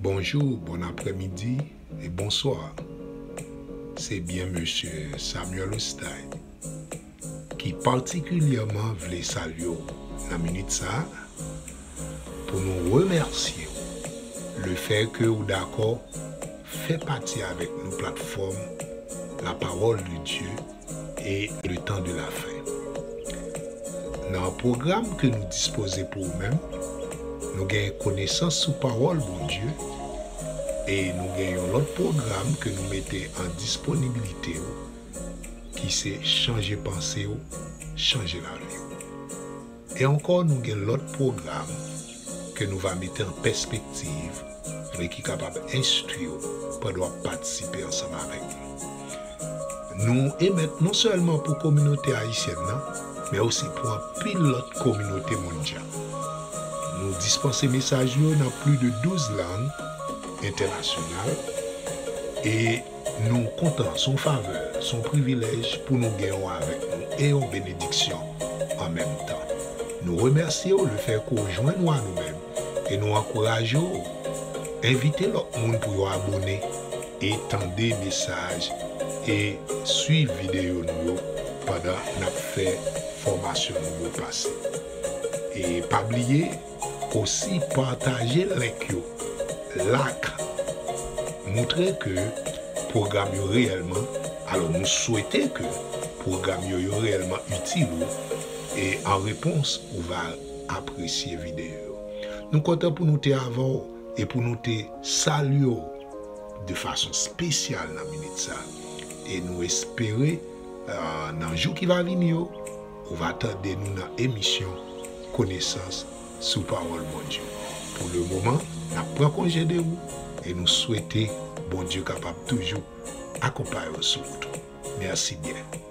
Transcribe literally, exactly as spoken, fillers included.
Bonjou, bon aprèmidi e bonswa. Se byen Mesye Samuel Oustay ki patikilyèman vle salye w nan minit sa a pou nou remèsye w lefètke w dakò fè pati avèk nou platfòm La Parole de Dieu et le temps de la fin. Nan pwogram ke nou dispoze pou ou menm, nou gen konesans sou pawòl Bondye e nou gen yon lòt pwogram ke nou mete an disponibilite w ki se chanje panse w, chanje lavi w. E ankò nou gen lòt pwogram ke nou va mete an pèspektiv e ki kapab enstwi w pandan w ap patisipe ansanm avèk nou. Nou emèt non sèlman pou kominote ayisyèn nan, men osi pou anpil lòt kominote mondyal. Nou dispanse mesaj yo nan plis de douz lang entènasyonal e nou kontan, se yon favè, se yon privilèj pou nou gen w avèk nou e yon benediksyon an menm tan. Nou remèsye w lefètke w jwenn w a nou menm e nou ankouraje w envite lòt moun pou yo abòne e tande mesaj e swiv videyo nou yo pandan n ap fè fòmasyon nou yo pase. E pa bliye osi pataje link yo, like, montre ke pwogram yo reyèlman, alò nou swete ke pwogram yo yo reyèlman itil ou e an repons ou va apresye videyo yo. Nou kontan pou nou te avè w e pou nou te salye w de fason espesyal nan minit sa. E nou espere, euh, nan jou ki va vini yo, ou va tande nou nan emisyon Konesans sou Pawòl Bondye. Pou le moman, n ap pran konje de ou e nou swete Bondye kapab toujou akonpaye w sou wout ou. Mèsi byen.